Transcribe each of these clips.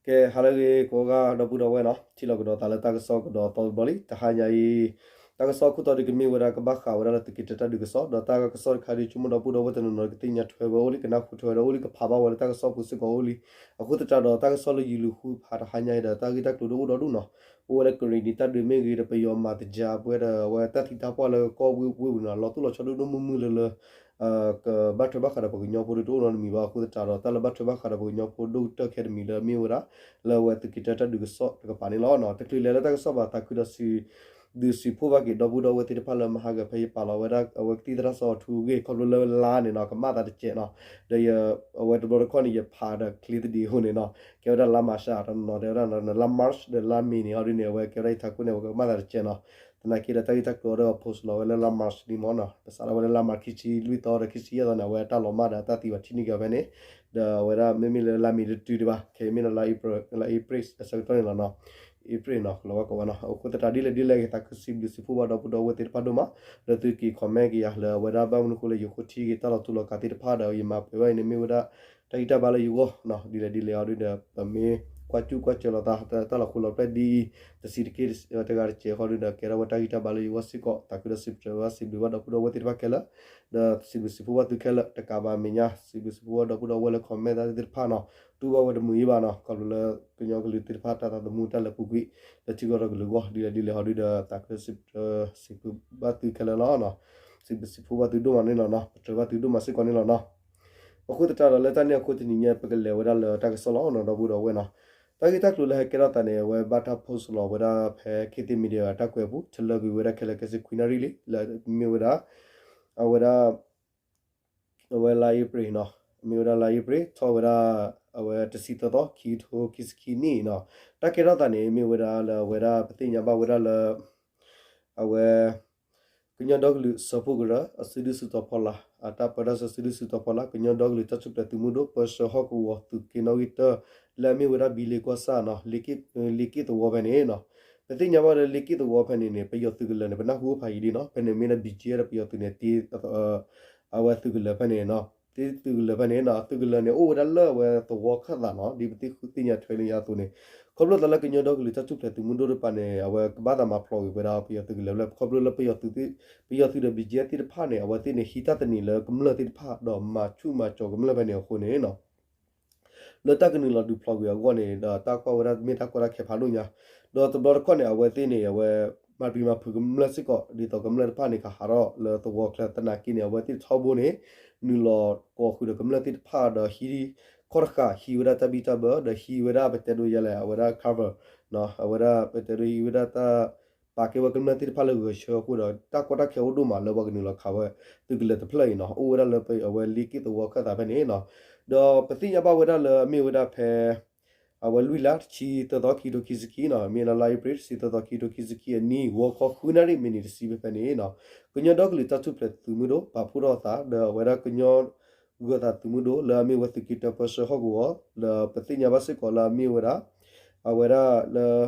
ကဲ ဟါလၢအဂ့ၤ ကိးဂၤဒီပုၢ်ဒီဝဲၢ်နီၤ, ထံၣ်လိာ်ကဒီးသးလၢတၢ်ကစီၣ်ကဒီးသီတဘျီလံ. တဟါညါအံၤ တၢ်ကစီၣ်ခိၣ်တီဒုးကမ့ၢ်ဝဲဒၣ်ကဘၣ်ဃးဝဲဒၣ်လၢသုးက့တၢတၢ်ဒုးကစီၣ်, ဒီးတၢ်ကစီၣ်တခါဒုး ဆိကမိၣ်ဒီပုၢ်ဒီဝဲၢ်တနီၤနီၤ ကသ့ၣ်ညါထွဲဝဲအိၣ်လံ, ကနၢ်ဟူထွဲဝဲဒၣ်အိၣ်လံ, ကဖးဘၣ်ဝဲလၢတၢ်ကစီၣ်ပူၤစ့ၢ်ကီးအိၣ်လံ. အဃိသတးဒီး တၢ်ကစီၣ်လၢယလူၤဃုဖးတဟါညါအံၤဒီး တၢ်ဂ့ၢ်တၢ်ကျိၤဒုးအိၣ်ဒီဒူၣ်နီၤ. အိၣ်ဝဲလၢကရ့ၣ်နံၤတၢ်ဒုးမ့ၢ်ဂ့ၤဒီး ပယီၤမၤသယၤပဝဲဒီး အဝဲတၢ်သံတၢ်ပှၢ်လၢကီၢ်ဝ့ၢ်ဝ့ၢ်ပူၤနီၤ, လီၤတိၢ်လီၤဆီဒိၣ်ဒိၣ်မုၢ်မုၢ်လၢလၢ ကဘၣ်ထွဲဘၣ်ဃးဒီးပှၤကညီဖိဒုးတအိၣ်နီတမံၤဘၣ်. အဃိသတးဒီး တၢ်လၢဘၣ်ထွဲဘၣ်ဃးဒီးပှၤကညီဖိဒိၣ်ကတၢၢ်ခဲတမံၤလၢအမ့ၢ်ဝဲဒၣ် လၢအဝဲသုးက့တၢတၢ်ဒုးကစီၣ်တကပၤန့ၣ်လီၤ. တချုးလဲၤလၢတၢ်ကစီၣ်ဘၣ် သးခုဒီးစံးဘျုးစံးဖှိၣ်ဘၣ်က့ၤ ဒီပုၢ်ဒီဝဲၢ်သ့ၣ်တဖၣ်လၢမၤဟးဂီၤဖဲယပာ်လီၤဝဲဒၣ် အဝဲကသံၣ်သရၣ်စီၤအထူအဂ့ၢ် ခီဖျိလၢလါန့ၣ်နီၤ ကမၣ်သးတစဲးနီၤ. ဒီးယ အဝဲတဘျီတခီၣ်န့ၣ် ယဖးဒီးချ့သဒံးအဃိန့ၣ်နီၤ, ကဲဝဲဒၣ်လါမၤရှးနီၤ, တဲဝဲဒၣ်လါ March ဒီးလါ May န့ၣ် အီၤဒ်န့ၣ် အဝဲကဲဝဲဒၣ်ယထးခိၣ်န့ၣ် အဝဲကမၣ်သးတစဲးနီၤ. သနာ်က့ဒီး တၢ်ဂ့ၢ်တၢ်ကျိၤဒီး post လီၤဝဲလၢလါ March ဒံးမ့ၢ်နီၤ, ပစးထီၣ်ဝဲလၢလါ March ခံဆံလွံၢ်သီဒီး ခံဆံယဲၢ်သီန့ၣ် အဝဲတၢ်လီၤမၢ်ဒီးတၢ်သံဝဲထံၣ်န့ၢ်က့ၤအီၤဖဲန့ၣ်, ဒီးအဝဲဒၣ်မ့မ့ၢ်လၢလါ May တတုၤဒံးဘၣ်, ခဲအံၤမ့ၢ်လၢလါ April အဆၢကတီၢ်န့ၣ်လီၤနီၤ. April နီၤ ကလီၤဝဲကိးဝဲနီၤ. အဃိသတးဒ်လဲၣ်ဒ်လဲၣ်ဂ့ၤ သးခုစံးဘျုးစံးဖှိၣ်ဘၣ်ဒီပုၢ်ဒီဝဲၢ်သ့ၣ်တဖၣ်ဒိၣ်မး လၢသုက့ၤ comment က့ၤယၤ လၢအဝဲဒၣ်ဘၣ်မနုၤဃိလၢယဃိထံက့ၤတၢ်လီၤတူာ်လီၤကာ်သ့ၣ်တဖၣ်ဒီး ယမၤပှဲၤဝဲအံၤန့ၣ်မ့ၢ်ဝဲဒၣ် တၢ်ဂံၢ်တၢ်ဘါလၢယဂီၢ်နီၤ, ဒ်လဲၣ်ဒ်လဲၣ်အီၤဒုဒီး ပမ့ၢ်ကွၢ်ကူၣ်ကွၢ်စၢၤလိာ်သး တၢ်လီၤဃိလီၤဖျဲၣ်ဒ်အံၤ တဆံးတက့ၢ်တဂၤတစဲးဃီဒုဒီး ကဲထီၣ်ဝဲတၢ်ဂံၢ်တၢ်ဘါလၢယဂီၢ်စ့ၢ်ကီး, သးခုဒီးစံးဘျုးဘၣ် စံးဘျုးဘၣ်ဒီပုၢ်ဒီဝဲၢ်သ့ၣ်တဖၣ်ခဲလၢာ်, ဒီးစံးဘျုးစံးဖှိၣ်ဘၣ်သုခဲလၢာ်, တကးဘၣ်အမဲာ်ညါ စံးဘျုးစံးဖှိၣ်ဘၣ်ဒီပုၢ်ဒီဝဲၢ်လၢ comment သ့ၣ်တဖၣ်နီၤ, တူၢ်ဘၣ်ဝဲတမုာ်အံၤဘၣ်နီၤ, ခီဖျိလၢကညီကလုာ်သ့ၣ်တဖၣ်တၢ်သးသမူတၢ်လဲၤပူၤကွံာ် လၢထံကီၢ်ဒီးကလုာ်အဂီၢ် ဒ်လဲၣ်ဒ်လဲၣ်အီၤဒုဒီး သးခုဒီးစံးဘျုးဘၣ်သုခဲလၢာ်လီၤ. စံးဘျုးစံးဖှိၣ်ဘၣ်သုဒိၣ်မးန့ၣ်လီၤနီၤ, ပတြၢၤဘၣ်သုဒိၣ်မးစ့ၢ်ကီးန့ၣ်လီၤနီၤ. အဃိသတးဒီးလၢတၢ်န့ၣ်အဃိတနံၤညါ ပကလဲၤဝဲဒၣ်လၢတၢ်ကစီၣ်လီၤနီၤ ဒီပုၢ်ဒီဝဲၢ်နီၤ. တၢ်ဂ့ၢ်တၢ်ကျိၤလၢဟဲကဲထီၣ်သးန့ၣ် အဝဲဘၣ်တၢ် post လီၤဝဲဒၣ်ဖဲ ခေတ်သစ် Media တၢ်ကွဲးအပူၤ တလၢကွံာ်ဝဲဒၣ်ခဲလၢာ်ခဲဆ့ခွံနၣ်ရံၣ်လံ လၢမ့ၢ်ဝဲဒၣ် အဝဲဒၣ် အဝဲလါ April နီၤ, မ့ၢ်ဝဲဒၣ်လါ April ထီၣ်ဝဲဒၣ် အဝဲတဆံသၢသီ ခံကထိခံဆံခံနံၣ်နီၤ. တၢ်ကဲထီၣ်သးန့ၣ် မ့ၢ်ဝဲဒၣ်လၢအဝဲဒၣ်ပသ့ၣ်ညါဘၣ်ဝဲဒၣ်လၢ အဝဲ ကညီဒီကလုာ်စၢဖှိၣ်ကရၢ အစုဒုၣ်စုတီၤဖီလာ် အတၢ်ပၢတၢ်ဆၢစုဒုၣ်စုတီၤဖီလာ် ကညီဒီကလုာ်တၢ်ထူၣ်ဖျဲးသုးမုၢ်ဒိၣ် ပၢဆှၢဟီၣ်ကဝီၤသုးက့နီၣ်ဂံၢ်တၢ လၢအမ့ၢ်ဝဲဒၣ် ဘံလ့ကွၢ်ဆၣ်နီၤ, လ့က့ၣ်သဝီဖဲန့ၣ်နီၤ. ပသ့ၣ်ညါဘၣ်လၢလ့က့ၣ်သဝီဖဲန့ၣ်န့ၣ် ပယီၤသုးကလၢၤန့ၣ် ပနၢ်ဟူအိၣ်ဖးယံာ်လံနီၤ, ဖဲန့ၣ်မ့ၢ်ဒၣ် ဘံကၠ့ဒီးပယီၤသုးန့ၣ် တ့ အဝဲသုးကလၢၤဖဲန့ၣ်နီၤ, တ့သုးကလၢၤဖဲန့ၣ်နီၤ, သုးကလၢၤန့ၣ် အိၣ်ဝဲဒၣ်လၢအဝဲသဝီခၢၣ်သးနီၤ, ဒ်ပသ့ၣ်ညါထွဲလၢညါအသိးန့ၣ်, ခီဖျိသးလၢကညီဒီကလုာ်တၢ်ထူၣ်ဖျဲးသုးမုၢ်ဒိၣ်တကပၤန့ၣ် အဝဲကဘၣ်သးမၤဖျိးကွံာ်ဝဲဒၣ်ပယီၤသုးကလၢၤဖဲလဲၣ်, ခီဖျိလၢပယီၤသုး ပယီၤသုးဒီး ဘံကၠ့သ့ၣ်တဖၣ်န့ၣ် အဝဲသ့ၣ်န့ၣ်ဟံးတၢ်သနံးလၢကမျၢၢ်သ့ၣ်တဖၣ် ဒီးမၤဆူၣ်မၤစီၤကမျၢၢ်ဖဲန့ၣ်အဃိန့ၣ်နီၤ လၢတၢ်ကနုာ်လီၤဒုးဖျိးကွံာ်အဂီၢ်န့ၣ် ဒီးတၢ်ကွၢ်ဝဲဒၣ်မ့ၢ်တၢ်ကီတၢ်ခဲဖးဒိၣ်ညါ, ဒီးတဘျီတခီၣ်န့ၣ် အဝဲသ့ၣ်န့ၣ် အဝဲမၤပျံၤမၤဖုးကမျၢၢ်စ့ၢ်ကီး ဒ်သိးကမျၢၢ်တဖၣ်န့ၣ် ကဟးထီၣ်လၢသဝီချၢသနာ်က့န့ၣ် အဝဲသ့ၣ်ထီဘိန့ၣ် နုာ်လီၤကိးဃုာ်ဒီးကမျၢၢ်သ့ၣ်တဖၣ်ဒီးဟံး ခီၣ်တဃာ်ဟံးဝဲဒၣ်တၢ်ဘံၣ်တၢ်ဘၢ ဒီးဟံးဝဲဒၣ်ပတဲဒိယဲလဲၣ် အဝဲဒၣ် cover အဝဲဒၣ်ပတဲဒိဟံးဝဲဒၣ်တၢ် ပာ်ကဲဝဲကမျၢၢ်သ့ၣ်တဖၣ်လၢဂဲၤဆၢအဃိဒီး တၢ်ကီတၢ်ခဲအိၣ်ဒိၣ်မးလၢပှၤကနုာ်လီၤခးဝဲ သုးကလၢၤတဖျၢၣ်အံၤနီၤ, အိၣ်ဝဲဒၣ်လၢပအဝဲလ့က့ၣ်သဝီခၢၣ်သးဖဲန့ၣ်နီၤ, ဒီးပသ့ၣ်ညါဘၣ်ဝဲဒၣ်လၢအမ့ၢ်ဝဲဒၣ်ဖဲ အဝဲလွံၢ်လါတဆံသၢသီခံကထိခံဆံခံနီၤ, မ့ၢ်လါလါအ့ဖြ့ၣ်တဆံသၢသီခံကထိခံဆံခံအနံၣ် ဂီၤခီဃုနၣ်ရံၣ်မံးနံးတဆံဖဲဖဲန့ၣ်နီၤ, ကညီဒီကလုာ်တၢ်ထူၣ်ဖျဲးသုးမုၢ်ဒိၣ် ပာ်ဖှိၣ်ထီၣ်အသး ဒီးအဝဲဒၣ်ကညီ ဂၢၤသးသုးမုၢ်ဒိၣ် လၢအမ့ၢ်ဝဲသုးက့တၢပၢဆှၢဟီၣ်ကဝီၤ ဒီးပသ့ၣ်ညါဘၣ်စ့ၢ်ကီးလၢအမ့ၢ်ဝဲဒၣ် အဝဲဒၣ်လၢ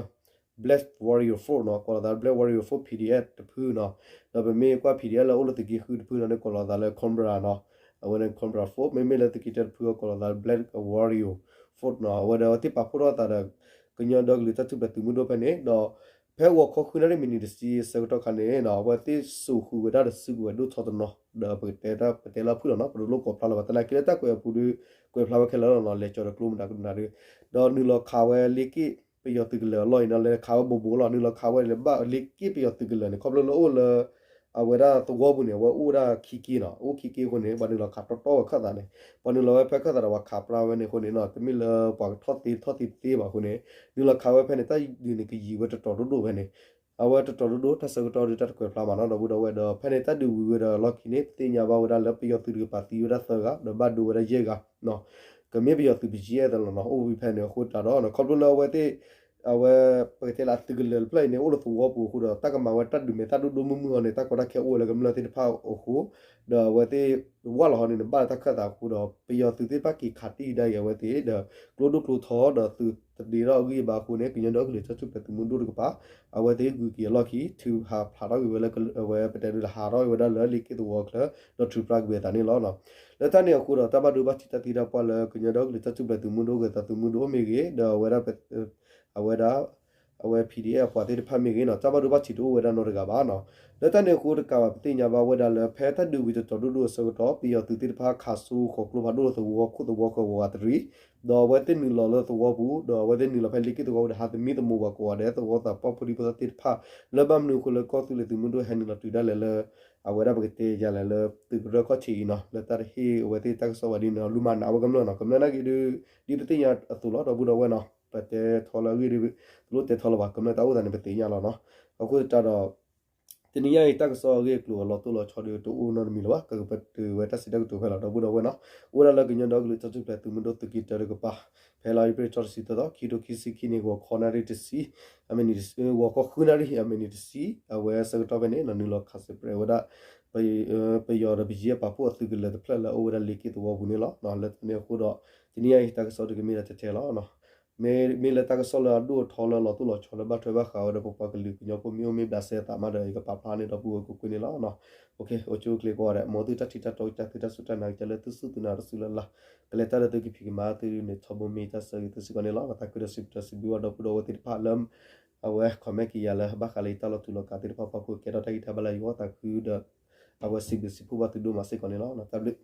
Black Warrior Force နီၤ, ကိးလီၤသးလၢ Black Warrior Force PDF တဖုနီၤ, ဒီးပမ့ၢ်ကွၢ် PDF လၢအအိၣ်လၢသုးက့ဃုတဖုနီၤန့ၣ် ကိးလီၤသးလၢ Cobra နီၤ, အဝဲန့ၣ် Cobra Force, မ့မ့ၢ်လၢသုးက့တၢတဖုအကိးလီၤသးလၢ Black Warrior Force နီၤ, အဝဲဒီးအဝဲသ့ၣ်ပာ်ဖှိၣ်ထီၣ်သးဒီး ကညီဒီကလုာ်တၢ်ထူၣ်ဖျဲးသုးမုၢ်ဒိၣ်ဖဲန့ၣ်, ဒီးဖဲဂီၤခီဃုနၣ်ရံၣ်မံးနံးတဆံအဆၢကတီၢ်ခါန့ၣ်နီၤ, အဝဲသ့ၣ်စိာ်ဃုာ်ဝဲဒၣ်ဒီးစုကဝဲၤဒိၣ်ထီတနီၤ, ဒီးပကတဲတၢ် ပတဲလၢအဖုၣ်လီၤနီၤ, ပတလိၣ်ကိးဖျါလၢၤဘၣ်, သနာ်က့လၢတၢ်ကွဲးအပူၤဒီး ကွဲးဖျါဝဲခဲလၢာ်လီၤနီၤ, လဲၤကၠီၤဒီးကျိမတၤကမတၤဒီး, ဒီးနုာ်လီၤခးဝဲလ့က့ၣ်ပယီၤသုးကလၢၤအလီၢ်အံၤနီၤ, လဲၤခးဝဲဘိးဘိလီၤ, နုာ်လီၤခးဝဲန့ၣ် ဘၣ်လ့က့ၣ်ပယီၤသုးကလၢၤန့ၣ် ခီဖျိလၢအိၣ်လၢ အဝဲဒၣ်သဝီပူၤန့ၣ် အဝဲအိၣ်ဝဲဒၣ်ခံက့ၢ်နီၤ, အိၣ်ခံက့ၢ်အဃိန့ၣ် ပှၤနုာ်လီၤခးတီတီဝဲခၢၣ်သးန့ၣ်, ပှၤနုာ်လီၤဝဲဖဲခၢၣ်သးဒီးပှၤခးပြါဝဲန့ၣ်အဃိန့ၣ်နီၤ, တမ့ၢ်လၢပှၤကထီၣ်သ့ထီၣ်သ့တသ့ဘၣ်အဃိန့ၣ်, နုာ်လီၤခးဝဲဖဲန့ၣ် တၢ်ဒုးန့ၣ်ကယံာ်ဝဲတတီၤဒိၣ်ဒိၣ်ဖဲန့ၣ်, အဝဲတတီၤဒိၣ်ဒိၣ် တၢ်ဆၢကတီၢ်ဒီးတၢ်တကွဲးဖျါမးနီၤ, ဒီပုၢ်ဒီဝဲၢ်ဒီး ဖဲန့ၣ်တၢ်ဒုးဝံၤဝဲဒီးအလီၢ်ခံန့ၣ် ပသ့ၣ်ညါဘၣ်ဝဲဒၣ်လၢပယီၤသုးတကပၤသံဝဲဒၣ်သၢဂၤ ဒီးဘၣ်ဒိဝဲဒၣ်ယဲၢ်ဂၤ ကမ့ၢ်ပယီၤသုး ဘီကၠ့အဲၣ် သ့လီၤနီၤ, အိၣ်ဝံၤဖဲန့ၣ်အဃိသတးဒီး ခီဖျိလၢအဝဲသ့ၣ် အဝဲ ပကတဲလၢအသုးကလၢၤတဖျၢၣ်အံၤန့ၣ် အိၣ်လၢသဝီပူၤအဃိဒီး တၢ်ကမၤဝဲတၢ်ဒုးမဲာ်သၣ်ဒိၣ်ဒိၣ်မုၢ်မုၢ်အီၤန့ၣ် တၢ်ကီတၢ်ခဲအိၣ်ဝဲလၢကမျၢၢ်သ့ၣ်တဖၣ်အဃိ ဒီးအဝဲသ့ၣ်ဝၢ်လီၤဟီန့ၣ် နဘၣ်လၢတၢ်ခၢၣ်သးအဃိဒီး ပယီၤသုးသ့ၣ်တဖၣ်က့ၤခးတံၢ်ဒၣ်အံၤအဝဲသ့ၣ်ဒီး ကျိဒိၣ်ကျိထီဒီးသုးတဒ့ထီၣ်အဂံၢ်အဘါအဃိန့ၣ် ကညီဒီကလုာ်တၢ်ထူၣ်ဖျဲးသုးမုၢ်ဒိၣ်တကပၤ အဝဲသ့ၣ်ဂုၤက့ၤအလီၢ်ခံ ထုးဟးဖျါထီၣ်က့ၤဝဲလၢ အဝဲပတဲဒ်လၢဟးထီၣ်က့ၤဝဲဒၣ်လၢလ့က့ၣ်သဝီအချၢ ဒီးထုးဖျါက့ၤဝဲအသးန့ၣ်လီၤ. လၢတၢ်န့ၣ်အဃိဒီး တၢ်ဘၣ်ဒိဘၣ်ထံးတၢ်သံတၢ်ပှၢ်လၢကညီဒီကလုာ်တၢ်ထူၣ်ဖျဲးသုးမုၢ်ဒိၣ် ဂဲၤသးသုးမုၢ်ဒိၣ်မ့ၢ်ဂ့ၤ ဒီးအဝဲဒၣ် အဝဲဒၣ် အဝဲ P D F အပှၤသ့ၣ်တဖၣ်မ့ၢ်ဂ့ၤနီၤ တၢ်ဘၣ်ဒိဘၣ်ထံးတအိၣ်ဝဲဒၣ်နီတဂၤဘၣ်နီၤ. လၢတၢ်န့ၣ်အဃိတကးဘၣ် ပသ့ၣ်ညါဘၣ်ဝဲဒၣ်လၢ ဖဲတၢ်ဒုးဝံၤတတီၤဒိၣ်ဒိၣ်အဆၢကတီၢ် ပယီၤသုးသ့ၣ်တဖၣ်ခးဆူဃီၤကျိဖးဒိၣ်လၢသဝီခိၣ်သဝီဃၢၤဝီၤဂၤတရံး ဒီးအဝဲသ့ၣ်နုာ်လီၤလၢသဝီပူၤ ဒီးအဝဲသ့ၣ်နုာ်လီၤဖဲလ့က့ၣ်သဝီပူၤဒီး ဟးသမံသမိးပှၤကိးဂၤဒဲး သဝီသးပှၢ်ဖိဒံဖိသၣ်သ့ၣ်တဖၣ် လၢဘၣ်မနုၤအဃိလၢကီၢ်သူလ့ၤသုးမုၢ်ဒိၣ်ဟဲနုာ်လီၤတုၤဒၣ်လဲာ်လၢ အဝဲဒၣ်ပကတဲယၤလဲၣ်လၢ သုးကရၢခီၣ်ထံးအံၤနီၤ လၢတၢ်တဟ့ၣ်အဝဲသ့ၣ်တၢ်ကစီၣ်ဝဲဒ်န့ၣ် လူၤမၤနးဝဲကမျၢၢ်နီၤ ကမျၢၢ်နာ်က့ၤဒုး ဒ်ပသ့ၣ်ညါအသိးလီၤ ဒီပုၢ်ဒီဝဲၢ်နီၤ ပတဲထီလၢအဂ့ၢ်ဒုး တလိၣ်တဲထီလၢၤဘၣ် ကမျၢၢ်တၢ်အိၣ်သးန့ၣ် ပသ့ၣ်ညါလီၤနီၤ. အဃိသတးဒီး တနံၤညါအံၤ တၢ်ကစီၣ်အဂ့ၢ်အကျိၤအလီၤတိၢ်လီၤဆီဒုး တအိၣ်နီတမံၤလၢၤဘၣ် ကကပတုာ်ဝဲတၢ်စံးတၢ်ကတိၤဖဲလီၤ ဒီပုၢ်ဒီဝဲၢ်နီၤ အိၣ်ဒၣ်လၢကညီဒီကလုာ်တၢ်ထူၣ်ဖျဲးသုးမုၢ်ဒိၣ်သုးက့တၢတကပၤ ဖဲလါအ့ဖြ့ၣ်ထီၣ်တဆံသၢသီ ခံထိခံဆံခံန့ၣ် ဂီၤခီနၣ်ရံၣ်တဆံ အမံးနံးတဆံ ဂီၤခီဃုနၣ်ရံၣ် အမံးနံးတဆံ အဝဲဆၢကတီၢ်ဖဲန့ၣ် နုာ်လီၤခးစဲးပြဲးဝဲဒၣ် ပယီၤဒီးပယီၤပာ်ဖှိၣ်အသုးကလၢၤတဖျၢၣ်လၢအအိၣ်ဝဲဒၣ်လ့က့ၣ်သဝီပူၤန့ၣ်လီၤ. လၢတၢ်န့ၣ်အဃိဒီး တနံၤညါအံၤ တၢ်ကစီၣ်ဒုးကမ့ၢ်ဒၣ်ထဲထဲလီၤ. မ့ၢ်လၢတၢ်ကစီၣ်လၢအဒိၣ်အထီလၢအလီၤတိၢ်လီၤဆီလၢဘၣ်ထွဲဘၣ်ဃးဝဲဒီးပပှၤကလုာ်ကညီဖိမ့ၢ်အိၣ်မ့ၢ်ဘၣ်ဆဲသးမးဒီး ယကပာ်ဖျါန့ၢ်ဒီပုၢ်ဝဲၢ်ကိးကွ့ၢ်န့ၣ်လီၤ. အိၣ်ဆူၣ်အိၣ်ချ့ကိးဂၤဒဲး မ်သုတၢ်ထံၣ်တၢ်တီကစၢ်သုတၢ်စူၢ်တၢ်နာ်ကစၢ်လၢသုစူၢ်သုနာ်တစူၢ်လၢ်လၢ် ကလဲၤတၢ်လၢသုကဖံးကမၤသုန့ၣ် ထီဘိမ့ၢ်တၢ်ဆၢဂ့ၤသုစ့ၢ်ကီးန့ၣ်လီၤ. သးခုဒီးစံးဘျုးစံးဘျုးဘၣ်ဒီပုၢ်ဒီဝဲၢ်သ့ၣ်တဖၣ်လၢ အဝဲ comment က့ၤယၤလၢဘၣ်ဃးလၢယတၢ်လီၤတူာ်လီၤကာ်သ့ၣ်တဖၣ်အဖီခိၣ် ကဲထီၣ်တၢ်ဂံၢ်တၢ်ဘါလၢယဂီၢ် သးခုဒီး အဝဲစံးဘျုးစံးဖှိၣ်ဘၣ်သုဒိၣ်မးစ့ၢ်ကီးန့ၣ်လီၤ. တၢ်ဘျုး